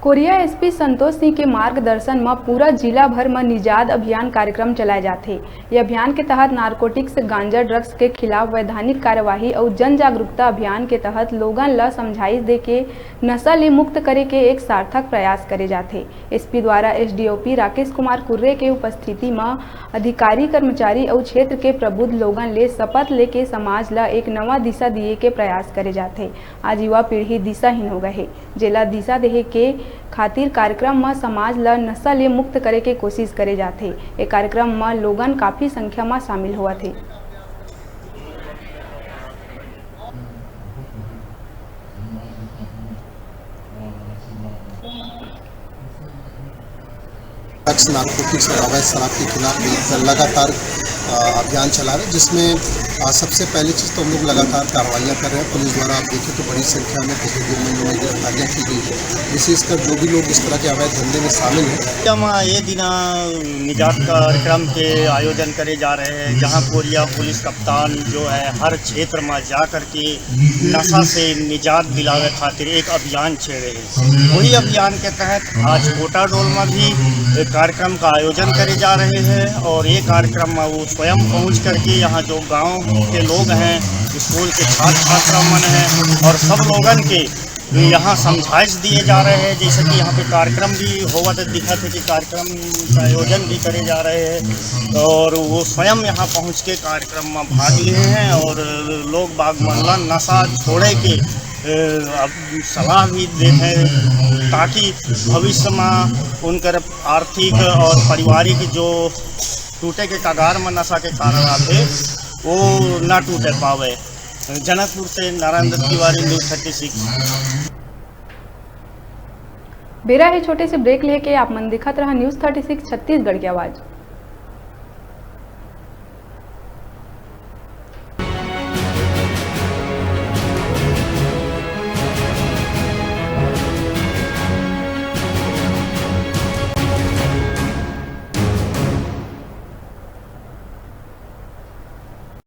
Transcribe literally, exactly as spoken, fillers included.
Koriya SP Santosh Singh के मार्गदर्शन म पूरा जिला भर म निजात अभियान कार्यक्रम चलाए जाथे। ये अभियान के तहत नारकोटिक्स, गांजा, ड्रग्स के खिलाफ वैधानिक कार्यवाही अउ जन जागरूकता अभियान के तहत लोगन ल समझाइश दे के नशा ले मुक्त करे के एक सार्थक प्रयास करे जाथे। एसपी द्वारा एसडीओपी राकेश कुमार कुर्रे के उपस्थिति म अधिकारी, कर्मचारी अउ क्षेत्र के प्रबुद्ध लोगन ले शपथ लेके समाज ल एक नवा दिशा दिए के प्रयास करे जाथे। आज युवा पीढ़ी दिशाहीन हो गए हे, जेला दिशा देहे के खातिर कार्यक्रम म समाज ल नशा ले मुक्त करे के कोशिश करे जाथे। ए कार्यक्रम म लोगन काफी संख्या म शामिल होवत हे। ड्रग्स, नारकोटिक्स और अवैध शराब के खिलाफ एक लगातार, अ, अभियान चला रहे हैं, जिसमें, अ, सबसे पहली चीज़ तो हम लोग लगातार कार्रवाइयाँ कर रहे हैं। पुलिस द्वारा आप देखें तो बड़ी संख्या में पिछले दो महीनों में गिरफ्तारियाँ की गई है। विशेषकर जो भी लोग इस तरह के अवैध धंधे में शामिल हैं, हम ये दिना निजात कार्यक्रम के आयोजन करे जा रहे हैं, जहां कोरिया पुलिस कप्तान जो है हर क्षेत्र में जा करके नशा से निजात दिलावे खातिर एक अभियान छेड़े हैं। वही अभियान के तहत आज कोटाडोल में भी एक कार्यक्रम का आयोजन करे जा रहे हैं और ये कार्यक्रम में वो स्वयं पहुंच करके यहाँ जो गांव के लोग हैं, स्कूल के छात्र छात्रा मन हैं और सब लोगन के यहाँ समझाइश दिए जा रहे हैं। जैसे कि यहाँ पे कार्यक्रम भी होवत दिखत है कि कार्यक्रम का आयोजन भी करे जा रहे हैं और वो स्वयं यहाँ पहुँच के कार्यक्रम में भाग लिए हैं और लोग बाग मन ला नशा छोड़े के, अ, अब सलाह भी देते हैं, ताकि भविष्य में उनकर आर्थिक और पारिवारिक जो टूटे के कगार में नशा के कारण आथे, वो ना टूटे पावे। जनकपुर से Narayan Dutt Tiwari, news thirty six. बेरा हे छोटे से ब्रेक लेके, आप मन देखत रहा न्यूज़ थर्टी सिक्स छत्तीसगढ़ की आवाज़।